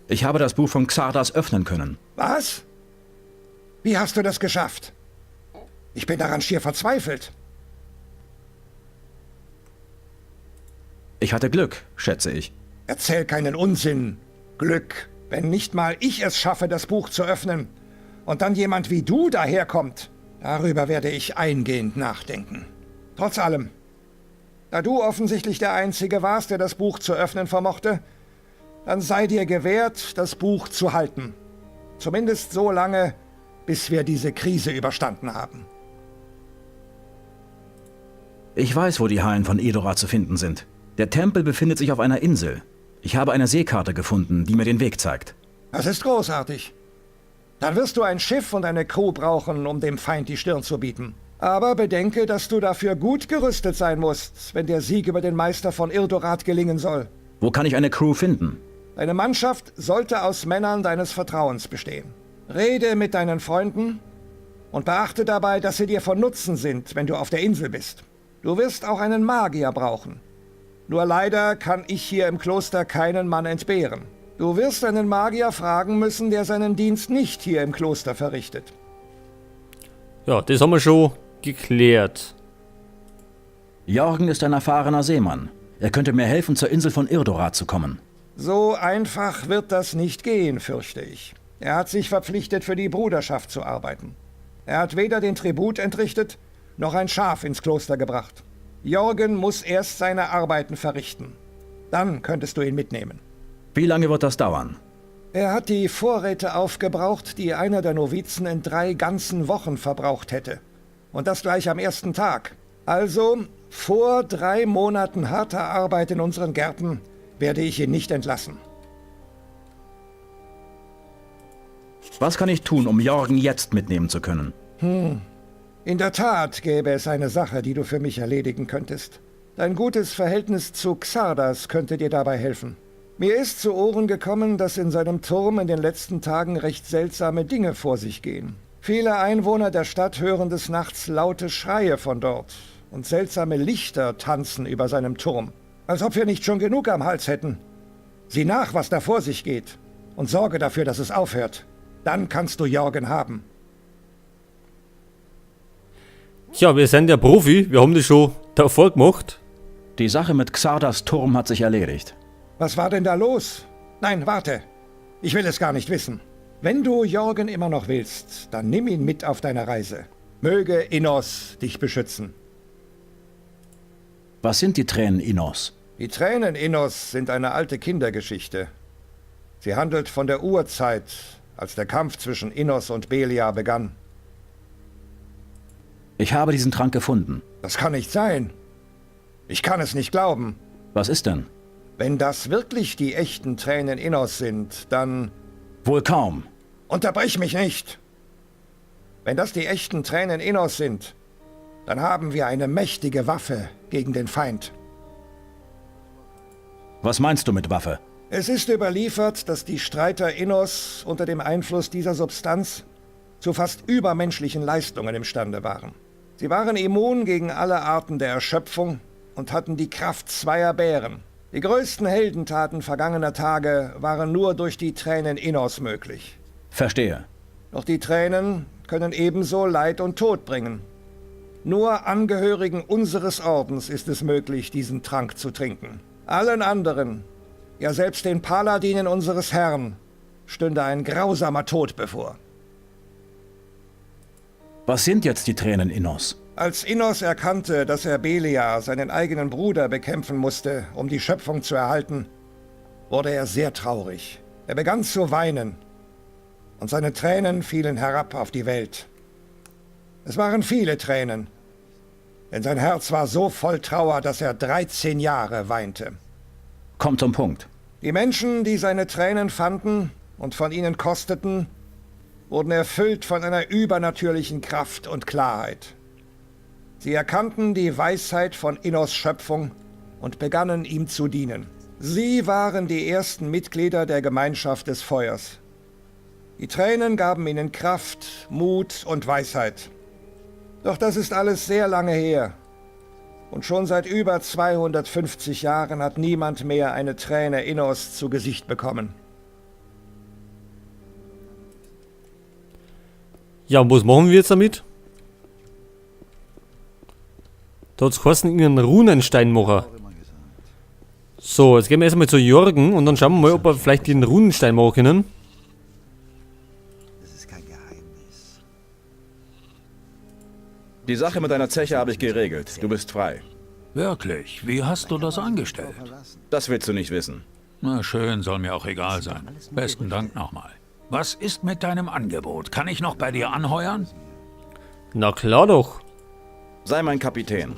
Ich habe das Buch von Xardas öffnen können. Was? Wie hast du das geschafft? Ich bin daran schier verzweifelt. Ich hatte Glück, schätze ich. Erzähl keinen Unsinn. Glück, wenn nicht mal ich es schaffe, das Buch zu öffnen und dann jemand wie du daherkommt, darüber werde ich eingehend nachdenken. Trotz allem, da du offensichtlich der Einzige warst, der das Buch zu öffnen vermochte, dann sei dir gewährt, das Buch zu halten. Zumindest so lange, bis wir diese Krise überstanden haben. Ich weiß, wo die Hallen von Edora zu finden sind. Der Tempel befindet sich auf einer Insel. Ich habe eine Seekarte gefunden, die mir den Weg zeigt. Das ist großartig. Dann wirst du ein Schiff und eine Crew brauchen, um dem Feind die Stirn zu bieten. Aber bedenke, dass du dafür gut gerüstet sein musst, wenn der Sieg über den Meister von Irdorath gelingen soll. Wo kann ich eine Crew finden? Deine Mannschaft sollte aus Männern deines Vertrauens bestehen. Rede mit deinen Freunden und beachte dabei, dass sie dir von Nutzen sind, wenn du auf der Insel bist. Du wirst auch einen Magier brauchen. Nur leider kann ich hier im Kloster keinen Mann entbehren. Du wirst einen Magier fragen müssen, der seinen Dienst nicht hier im Kloster verrichtet. Ja, das haben wir schon geklärt. Jorgen ist ein erfahrener Seemann. Er könnte mir helfen, zur Insel von Irdorath zu kommen. So einfach wird das nicht gehen, fürchte ich. Er hat sich verpflichtet, für die Bruderschaft zu arbeiten. Er hat weder den Tribut entrichtet, noch ein Schaf ins Kloster gebracht. Jorgen muss erst seine Arbeiten verrichten. Dann könntest du ihn mitnehmen. Wie lange wird das dauern? Er hat die Vorräte aufgebraucht, die einer der Novizen in 3 ganzen Wochen verbraucht hätte. Und das gleich am ersten Tag. Also, vor 3 Monaten harter Arbeit in unseren Gärten werde ich ihn nicht entlassen. Was kann ich tun, um Jorgen jetzt mitnehmen zu können? In der Tat gäbe es eine Sache, die du für mich erledigen könntest. Dein gutes Verhältnis zu Xardas könnte dir dabei helfen. Mir ist zu Ohren gekommen, dass in seinem Turm in den letzten Tagen recht seltsame Dinge vor sich gehen. Viele Einwohner der Stadt hören des Nachts laute Schreie von dort und seltsame Lichter tanzen über seinem Turm. Als ob wir nicht schon genug am Hals hätten. Sieh nach, was da vor sich geht und sorge dafür, dass es aufhört. Dann kannst du Jorgen haben. Tja, wir sind ja Profi, wir haben das schon davor gemacht. Die Sache mit Xardas Turm hat sich erledigt. Was war denn da los? Nein, warte. Ich will es gar nicht wissen. Wenn du Jorgen immer noch willst, dann nimm ihn mit auf deine Reise. Möge Innos dich beschützen. Was sind die Tränen Innos? Die Tränen Innos sind eine alte Kindergeschichte. Sie handelt von der Urzeit, als der Kampf zwischen Innos und Beliar begann. Ich habe diesen Trank gefunden. Das kann nicht sein. Ich kann es nicht glauben. Was ist denn? Wenn das wirklich die echten Tränen Innos sind, dann... Wohl kaum. Unterbrich mich nicht! Wenn das die echten Tränen Innos sind, dann haben wir eine mächtige Waffe gegen den Feind. Was meinst du mit Waffe? Es ist überliefert, dass die Streiter Innos unter dem Einfluss dieser Substanz zu fast übermenschlichen Leistungen imstande waren. Sie waren immun gegen alle Arten der Erschöpfung und hatten die Kraft zweier Bären. Die größten Heldentaten vergangener Tage waren nur durch die Tränen Innos möglich. Verstehe. Doch die Tränen können ebenso Leid und Tod bringen. Nur Angehörigen unseres Ordens ist es möglich, diesen Trank zu trinken. Allen anderen, ja selbst den Paladinen unseres Herrn, stünde ein grausamer Tod bevor. Was sind jetzt die Tränen Innos? Als Innos erkannte, dass er Beliar, seinen eigenen Bruder, bekämpfen musste, um die Schöpfung zu erhalten, wurde er sehr traurig. Er begann zu weinen und seine Tränen fielen herab auf die Welt. Es waren viele Tränen, denn sein Herz war so voll Trauer, dass er 13 Jahre weinte. Kommt zum Punkt. Die Menschen, die seine Tränen fanden und von ihnen kosteten, wurden erfüllt von einer übernatürlichen Kraft und Klarheit. Sie erkannten die Weisheit von Innos Schöpfung und begannen ihm zu dienen. Sie waren die ersten Mitglieder der Gemeinschaft des Feuers. Die Tränen gaben ihnen Kraft, Mut und Weisheit. Doch das ist alles sehr lange her. Und schon seit über 250 Jahren hat niemand mehr eine Träne Innos zu Gesicht bekommen. Ja, und was machen wir jetzt damit? Da hat's geheißen, irgendeinen Runensteinmacher. So, jetzt gehen wir erstmal zu Jorgen und dann schauen wir mal, ob wir vielleicht den Runenstein machen können. Das ist kein Geheimnis. Die Sache mit deiner Zeche habe ich geregelt. Du bist frei. Wirklich? Wie hast du das angestellt? Das willst du nicht wissen. Na schön, soll mir auch egal sein. Besten Dank nochmal. Was ist mit deinem Angebot? Kann ich noch bei dir anheuern? Na klar doch. Sei mein Kapitän.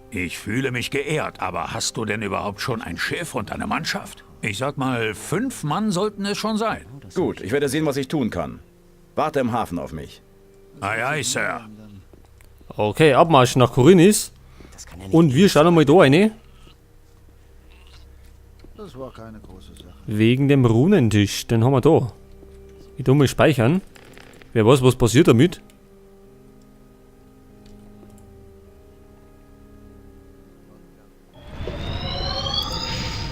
Ich fühle mich geehrt, aber hast du denn überhaupt schon ein Schiff und eine Mannschaft? Ich sag mal, 5 Mann sollten es schon sein. Gut, ich werde sehen, was ich tun kann. Warte im Hafen auf mich. Ei, ei, Sir. Okay, Abmarsch nach Khorinis. Und wir schauen mal da rein. Das war keine große Sache. Wegen dem Runentisch, den haben wir da. Ich tu mal speichern. Wer weiß, was passiert damit.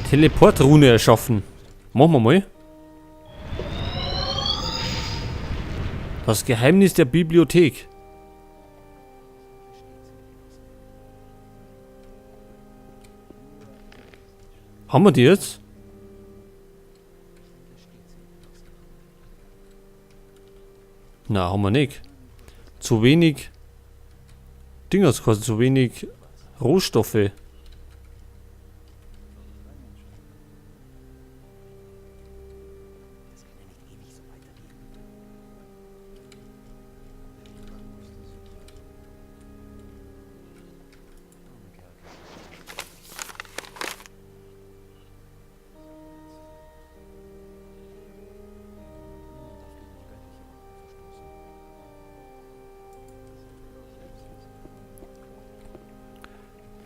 Teleportrune erschaffen. Machen wir mal. Das Geheimnis der Bibliothek. Haben wir die jetzt? Na, haben wir nicht. Zu wenig Dinger kostet, zu wenig Rohstoffe.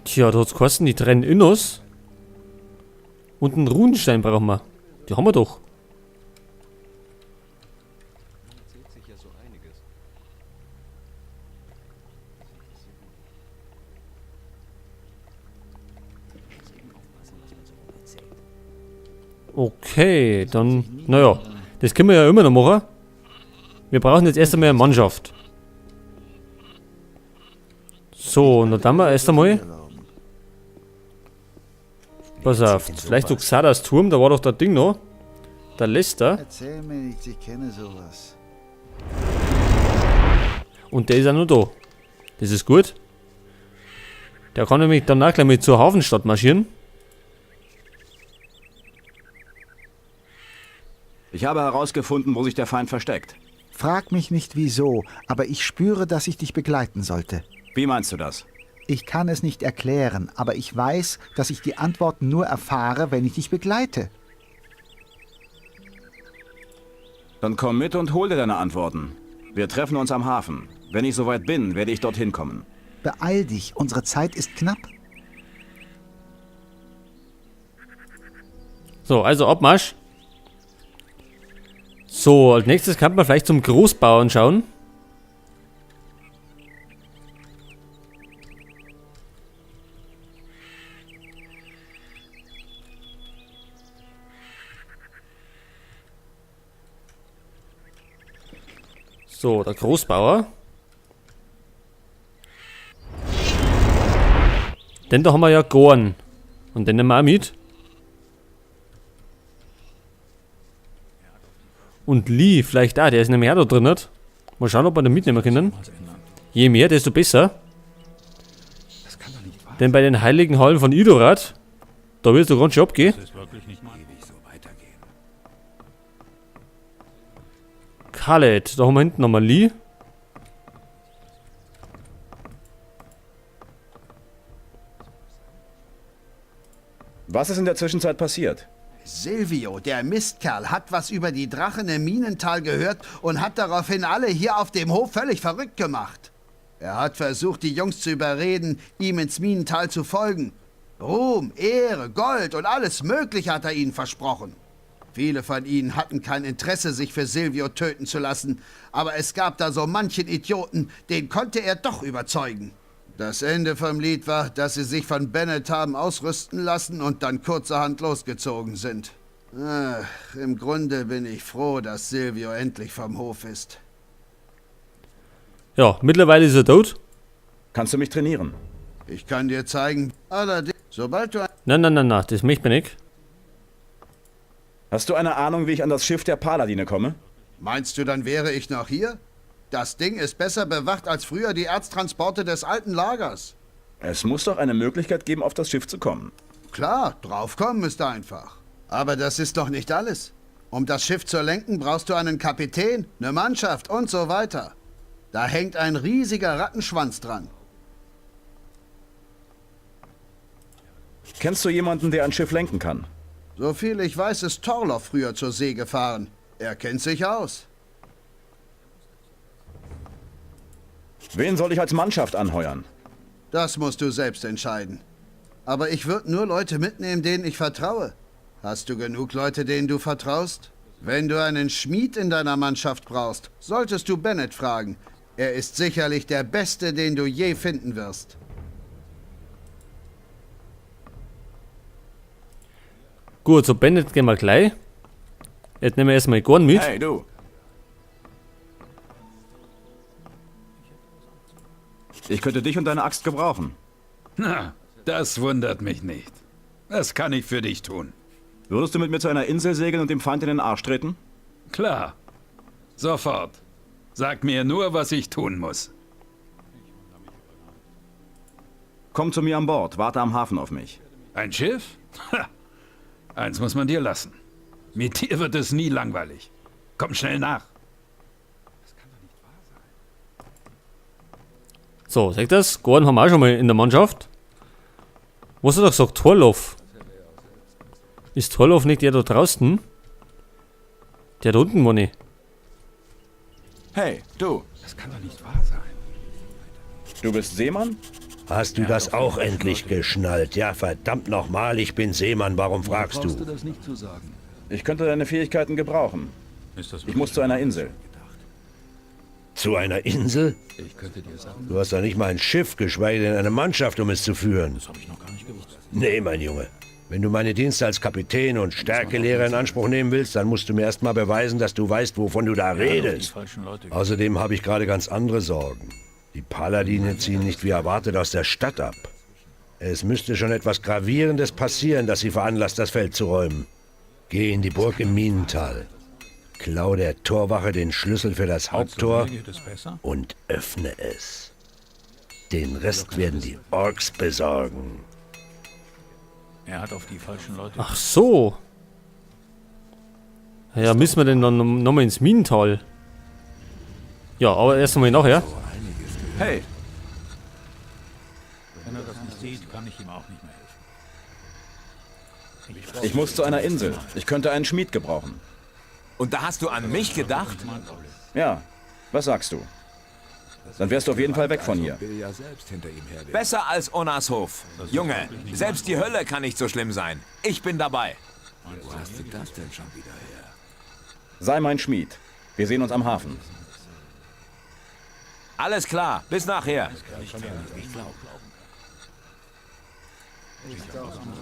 Tja, da hat's geheißen, die trennen Innos. Und einen Runenstein brauchen wir. Die haben wir doch. Okay, dann, naja, das können wir ja immer noch machen. Wir brauchen jetzt erst einmal eine Mannschaft. So, und dann haben wir erst einmal. Pass auf, vielleicht so Xardas Turm, da war doch der Ding noch. Der Lester. Erzähl mir nichts, ich kenne sowas. Und der ist auch noch da. Das ist gut. Der kann nämlich danach gleich mit zur Hafenstadt marschieren. Ich habe herausgefunden, wo sich der Feind versteckt. Frag mich nicht wieso, aber ich spüre, dass ich dich begleiten sollte. Wie meinst du das? Ich kann es nicht erklären, aber ich weiß, dass ich die Antworten nur erfahre, wenn ich dich begleite. Dann komm mit und hol dir deine Antworten. Wir treffen uns am Hafen. Wenn ich soweit bin, werde ich dorthin kommen. Beeil dich, unsere Zeit ist knapp. So, also Abmarsch. So, als nächstes kann man vielleicht zum Großbauern schauen. So, der Großbauer. Denn da haben wir ja Gorn. Und den nehmen wir auch mit. Und Lee vielleicht auch, der ist nämlich auch da drin. Nicht? Mal schauen, ob wir den mitnehmen können. Je mehr, desto besser. Denn bei den heiligen Hallen von Idorath, da wird's doch ganz schön abgehen. Khaled, da haben wir hinten nochmal Lee. Was ist in der Zwischenzeit passiert? Silvio, der Mistkerl, hat was über die Drachen im Minental gehört und hat daraufhin alle hier auf dem Hof völlig verrückt gemacht. Er hat versucht, die Jungs zu überreden, ihm ins Minental zu folgen. Ruhm, Ehre, Gold und alles Mögliche hat er ihnen versprochen. Viele von ihnen hatten kein Interesse, sich für Silvio töten zu lassen, aber es gab da so manchen Idioten, den konnte er doch überzeugen. Das Ende vom Lied war, dass sie sich von Bennett haben ausrüsten lassen und dann kurzerhand losgezogen sind. Ach, im Grunde bin ich froh, dass Silvio endlich vom Hof ist. Ja, mittlerweile ist er tot. Kannst du mich trainieren? Ich kann dir zeigen, allerdings, sobald du... Nein, nein, nein, nein, das möchte man nicht. Hast du eine Ahnung, wie ich an das Schiff der Paladine komme? Meinst du, dann wäre ich noch hier? Das Ding ist besser bewacht als früher die Erztransporte des alten Lagers. Es muss doch eine Möglichkeit geben, auf das Schiff zu kommen. Klar, draufkommen ist einfach. Aber das ist doch nicht alles. Um das Schiff zu lenken, brauchst du einen Kapitän, eine Mannschaft und so weiter. Da hängt ein riesiger Rattenschwanz dran. Kennst du jemanden, der ein Schiff lenken kann? Soviel ich weiß, ist Torloff früher zur See gefahren. Er kennt sich aus. Wen soll ich als Mannschaft anheuern? Das musst du selbst entscheiden. Aber ich würde nur Leute mitnehmen, denen ich vertraue. Hast du genug Leute, denen du vertraust? Wenn du einen Schmied in deiner Mannschaft brauchst, solltest du Bennett fragen. Er ist sicherlich der Beste, den du je finden wirst. Gut, zu Bennett gehen wir gleich. Jetzt nehmen wir erstmal Gorn mit. Hey, du. Ich könnte dich und deine Axt gebrauchen. Na, das wundert mich nicht. Was kann ich für dich tun? Würdest du mit mir zu einer Insel segeln und dem Feind in den Arsch treten? Klar. Sofort. Sag mir nur, was ich tun muss. Komm zu mir an Bord, warte am Hafen auf mich. Ein Schiff? Ha. Eins muss man dir lassen. Mit dir wird es nie langweilig. Komm schnell nach. So, seht das? Gordon haben wir auch schon mal in der Mannschaft. Was hat er gesagt? Torloff. Ist Torloff nicht der da draußen? Der da unten, meine ich. Hey, du. Das kann doch nicht wahr sein. Du bist Seemann? Hast du das auch endlich geschnallt? Ja, verdammt nochmal, ich bin Seemann, warum fragst du? das nicht zu sagen. Ich könnte deine Fähigkeiten gebrauchen. Ich muss zu einer Insel. Zu einer Insel? Ich könnte dir sagen. Du hast doch nicht mal ein Schiff, geschweige denn eine Mannschaft, um es zu führen. Das habe ich noch gar nicht gewusst. Nee, mein Junge. Wenn du meine Dienste als Kapitän und Stärkelehrer in Anspruch nehmen willst, dann musst du mir erst mal beweisen, dass du weißt, wovon du da redest. Außerdem habe ich gerade ganz andere Sorgen. Die Paladine ziehen nicht wie erwartet aus der Stadt ab. Es müsste schon etwas Gravierendes passieren, das sie veranlasst, das Feld zu räumen. Geh in die Burg im Minental. Klau der Torwache den Schlüssel für das Haupttor und öffne es. Den Rest werden die Orks besorgen. Er hat auf die falschen Leute. Ach so. Ja, müssen wir denn dann nochmal ins Minental? Ja, aber erst einmal nachher. Hey, Wenn er das nicht sieht, kann ich ihm auch nicht mehr helfen. ich muss zu einer Insel. Ich könnte einen Schmied gebrauchen. Und da hast du an mich gedacht? Ja, was sagst du? Dann wärst du auf jeden Fall weg von hier. Besser als Onashof. Junge, selbst die Hölle kann nicht so schlimm sein. Ich bin dabei. Sei mein Schmied. Wir sehen uns am Hafen. Alles klar, bis nachher.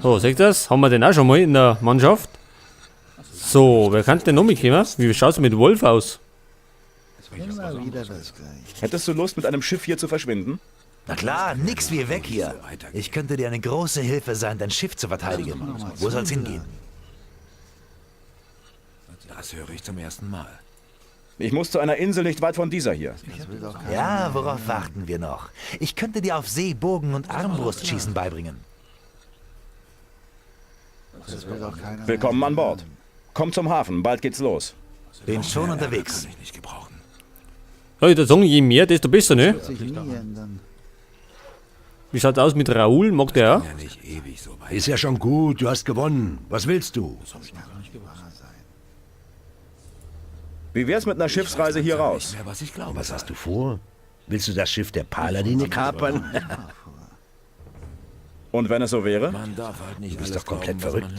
So, seht ihr das? Haben wir den auch schon mal in der Mannschaft? So, wer kann denn noch mitkommen? Wie schaut's mit Wolf aus? Immer wieder das Gleiche. Hättest du Lust, mit einem Schiff hier zu verschwinden? Na klar, nix wie weg hier. Ich könnte dir eine große Hilfe sein, dein Schiff zu verteidigen. Wo soll's hingehen? Das höre ich zum ersten Mal. Ich muss zu einer Insel nicht weit von dieser hier. Ja, worauf warten wir noch? Ich könnte dir auf See Bogen und Armbrustschießen beibringen. Willkommen an Bord. Komm zum Hafen, bald geht's los. Bin schon unterwegs. Ja, ich würde sagen, je mehr, desto besser, ne? Wird sich nie ändern. Wie schaut's aus mit Raoul? Mag der auch? Ist ja schon gut, du hast gewonnen. Was willst du? Wie wär's mit einer Schiffsreise hier raus? Was hast du vor? Willst du das Schiff der Paladine kapern? Und wenn es so wäre? Du bist doch komplett verrückt.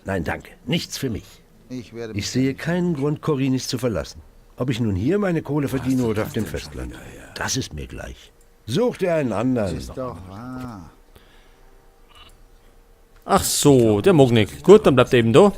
Nein, danke. Nichts für mich. Ich werde Ich sehe keinen Grund, Korinis zu verlassen. Ob ich nun hier meine Kohle verdiene oder auf dem Festland. Das ist mir gleich. Such dir einen anderen. Ist doch wahr. Ach so, der mag nicht. Gut, dann bleibt er eben da.